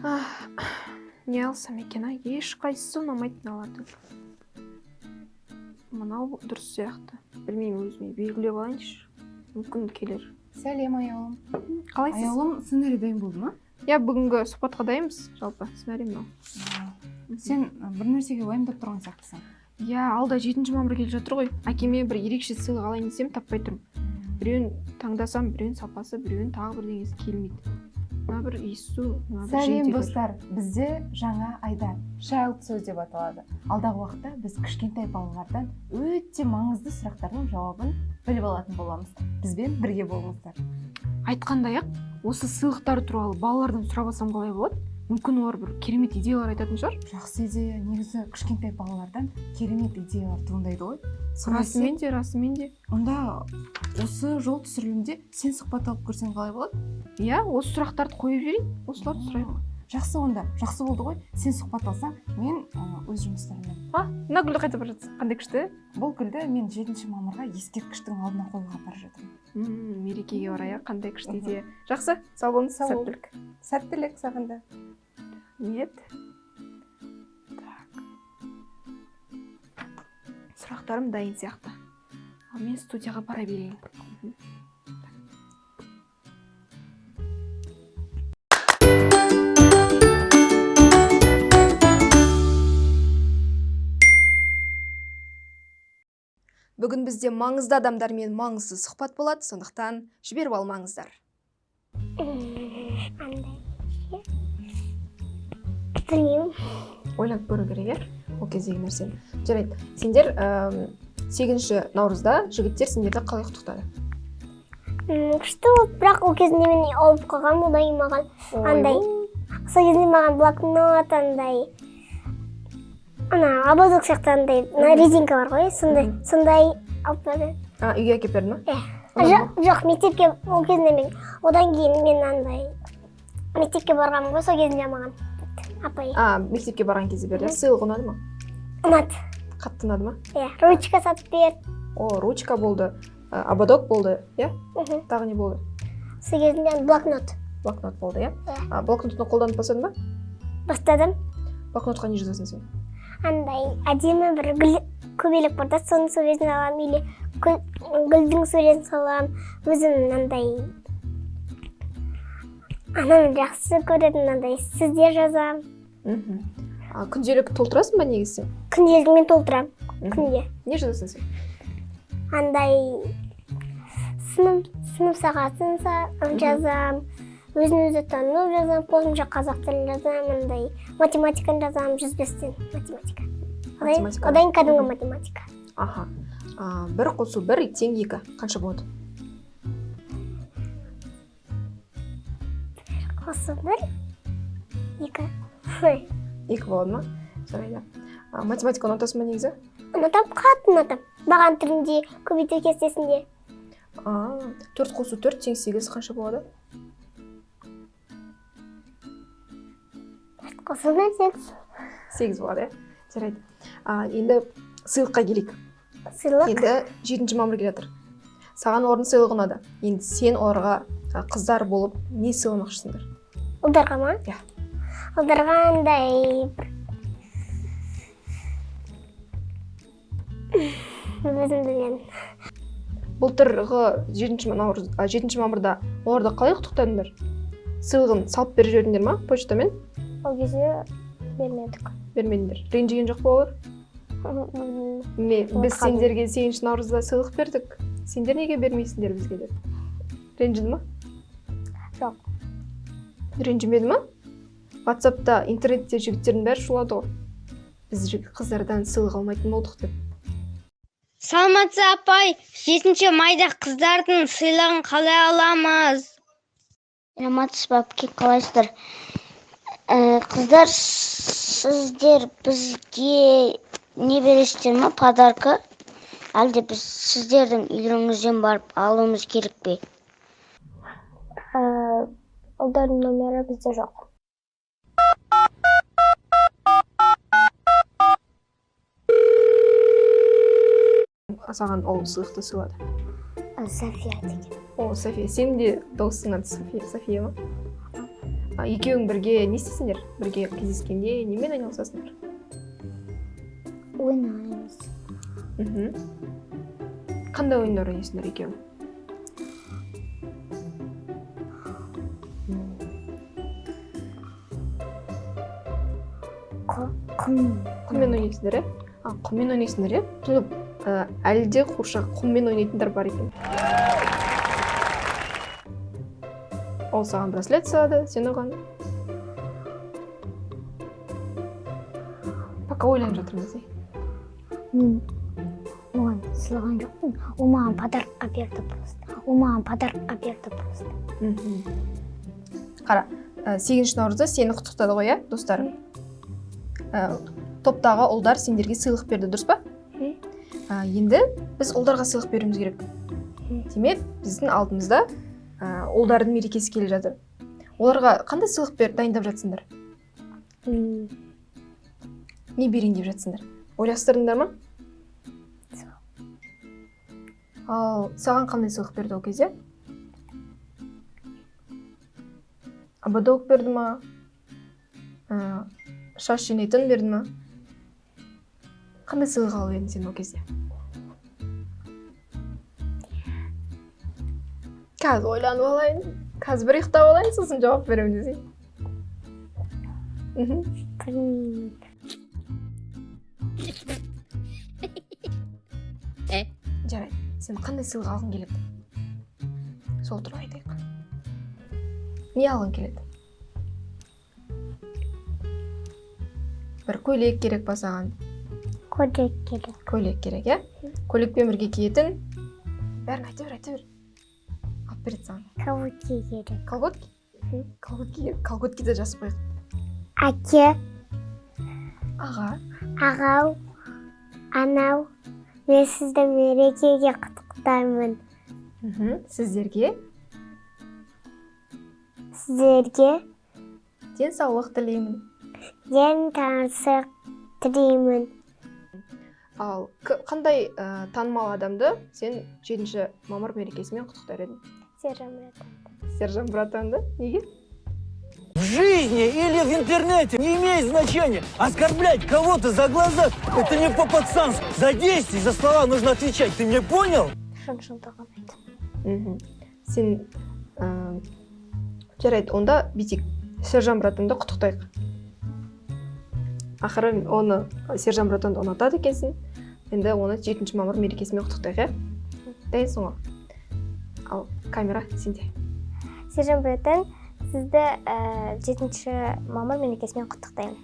Ах, не алсам екен, а? Ешқайсысы ұнамайды мыналардың. Мынау дұрыс сияқты, білмеймін, өзіме белгілеп алайыншы, мүмкін келер. Сәлем, Аяулым. Қалайсыз? Аяулым, сценарий дайын болды ма? Иә, бүгінгі сұхбатқа дайынбыз. Жалпы сценарий мынау. Сен бір нәрсеге уайымдап тұрған сияқтысың. Иә, алда 7 мамыр келе жатыр ғой. Әкеме бір ерекше сыйлық алайын десем, таппай тұрмын. Біреуін таңдасам, біреуін сапасы, біреуін тағы бірдеңесі келмейді. Мына бір иіссу, мына бір Сәлем, жентек. достар! Бізде жаңа айдар, Child сөз деп аталады. Алдағы уақытта біз кішкентай балалардан өте маңызды сұрақтардың жауабын біліп алатын боламыз. Бізбен бірге болыңыздар. Айтқандай ақ, осы сыйлықтар туралы балалардан сұрап алсам қалай болады? Мүмкін, олар бір керемет идеялар айтатын шығар. Жақсы идея. Негізі кішкентай балалардан керемет идеялар туындайды ғой. Солай. Расымен де, расымен де. Онда осы жол түсірілімде сен сұхбат алып көрсең қалай болады? Иә, осы сұрақтарды қойып жіберейін, осыларды сұрайық. Жақсы, онда жақсы болды ғой. Сен сұхбат алсаң, мен өз жұмыстарыммен. А, мына гүлді қайда бара жатсың? Қандай күшті! Бұл гүлді мен 7 мамырға ескерткіштің алдына қоюға бара жатырмын. Мерекеге орай, иә, қандай күшті идея! Жақсы, сау болыңыз. Сау бол. Сәттілік. Сәттілік саған да. Нет, так, сұрақтарым дайын сияқты. Ал мен студияға бара берейін. Так. Бүгін бізде маңызды адамдармен маңызды сұхбат болады, сондықтан жіберіп алмаңыздар. Андай білмеймін. Ойланып көру керек, иә, ол кездегі нәрсені. Жарайды, сендер 8 наурызда жігіттер сендерді қалай құттықтады? Күшті болды, бірақ ол кезінде мен ауырып қалғанмын. Одан кейін маған андай, сол кезінде маған блокнот, андай ана ободок сияқты, андай мына резинка бар ғой, сондай сондай алып берді. А, үйге әкеліп берді ма? Иә. Ұнады ма? Жоқ, мектепке. Ол кезінде мен, одан кейін мен андай мектепке барғанмын ғой, сол кезінде маған апай. А, мектепке барған кезде берді. Сыйлық ұнады ма? Ұнады. Қатты ұнады ма? Иә, ручка сатып берді. О, ручка болды, ободок болды, иә? Мхм. Тағы не болды? Сол кезінде блокнот. Блокнот болды, иә? Иә. А, блокнотты қолданып бастадың ба? Бастадым. Блокнотқа не жазасың сен? Андай әдемі бір гүл, көбелек бар да, соның суретін аламын или гүлдің суретін саламын. Өзім андай анам жақсы көретін андай сөздер жазамын. А, күнделік толтырасың ба негізі сен? Күнделігімен мен толтырамын. Күнде. Не жазасың сен? Андай сынып сағатын жазамын, өзін өзі тану жазамын, қосымша қазақ тілін жазамын, андай математиканы жазамын, 105-тен математика. Одан Математика. одан кәдімгі математика. Аха. А, бір қосу бір тең екі қанша болады? Қосу бір екі. Екі болады ма? Жарайды. А, математика ұнатасың ба негізі? Ұнатамын, қатты ұнатамын. Баған түрінде, көбейту кестесінде. А, төрт қосу төрт тең сегіз қанша болады? Қосу бір сегіз. Сегіз болады, иә? Жарайды. А, енді сыйлыққа келейік. Сыйлық. Енді 7 мамыр келе жатыр. Саған олардың сыйлығы ұнады. Енді сен оларға қыздар болып не сыйламақшысыңдар? Ұлдарға ма? Иә. Ұлдарға андай бір, өзім білемін. Былтырғы 7 наурыз, а, 7 мамырда оларды қалай құттықтадыңдар? Сыйлығын салып беріп жібердіңдер ма почтамен? Ол кезде бермедік. Бермедіңдер. Ренжіген жоқ па олар? Біз Ұмытқаным. сендерге 8 наурызда сыйлық бердік, сендер неге бермейсіңдер бізге деп ренжіді ма? Жоқ. Ренжімеді ма? Ватсапта, интернетте жігіттердің бәрі шулады ғой, біз қыздардан сыйлық алмайтын болдық деп. Саламатсыз, апай! 7 майда қыздардың сыйлығын қалай аламыз? Саламатсыз ба, әпке, қалайсыздар? Қыздар, сіздер бізге не бересіздер ма, подарка, әлде біз сіздердің үйлеріңізден барып алуымыз керек пе? Ұлдардың номері бізде жоқ. Саған ол сыйлықты сыйлады? София деген. О, София. Сенің де досыңның аты София, София ма? Екеуің бірге не істейсіңдер? Бірге кездескенде немен айналысасыңдар? Ойнаймыз. Қандай ойындар ойнайсыңдар екеуің? Құм. Құммен ойнайсыңдар, иә? Құммен ойнайсыңдар, иә? Сонда, әлі де қуыршақ құммен ойнайтындар бар екен. Ол саған браслет салады, сен оған. Пока ойланып жатырмыз, е? Мен оған сыйлаған жоқпын. Ол маған подарокқа берді просто. Ол маған подарокқа берді просто. Қара, 8 наурызда сені құттықтады ғой, иә, достарың? Топтағы ұлдар сендерге сыйлық берді, дұрыс па? Енді біз ұлдарға сыйлық беруіміз керек. Демек, біздің алдымызда, ұлдардың мерекесі келе жатыр. Оларға қандай сыйлық дайындап жатсыңдар? Не берейін деп жатсыңдар? Ойластырдыңдар ма? Жоқ. Ал саған қандай сыйлық берді ол кезде? Ободок берді ма? Шаш жинайтын берді ма? Қандай сыйлық алып едің сен ол кезде? Қазір ойланып алайын. Қазір бір ұйықтап алайын, сосын жауап беремін десең. Білмеймін. Жарайды. Сен қандай сыйлық алғың келеді? Сол туралы айтайық. Не алғың келеді? Бір көйлек керек па саған? Көйлек керек. Көйлек керек, иә? Көйлекпен бірге киетін. Бәрін айта бер, айта бер. Алып береді саған. Колготки керек. Колготки? Колготки керек. Колготки де жазып қояйық. Әке. Аға. Ағау. Анау. Мен сізді мерекеге құттықтаймын. Сіздерге? Сіздерге денсаулық тілеймін. Денсаулық тілеймін. Ал қандай танымал адамды сен 7 мамыр мерекесімен құттықтар едің? Сержан братанды. Сержан братанды? Неге? В жизни или в интернете не имеет значения. Оскорблять кого-то за глаза — это не по-пацански. За действия, за слова нужно отвечать. Ты меня понял? Шыншылдығы ұнайды. Сен, жарайды, онда бүйтейік. Сержан братанды құттықтайық. Ақыры оны Сержан братанды ұнатады екенсің. Енді оны 7 мамыр мерекесімен құттықтайық, иә? Дайынсың ғой? Ал камера сенде. Сержан братан, сізді 7 мамыр мерекесімен құттықтаймын.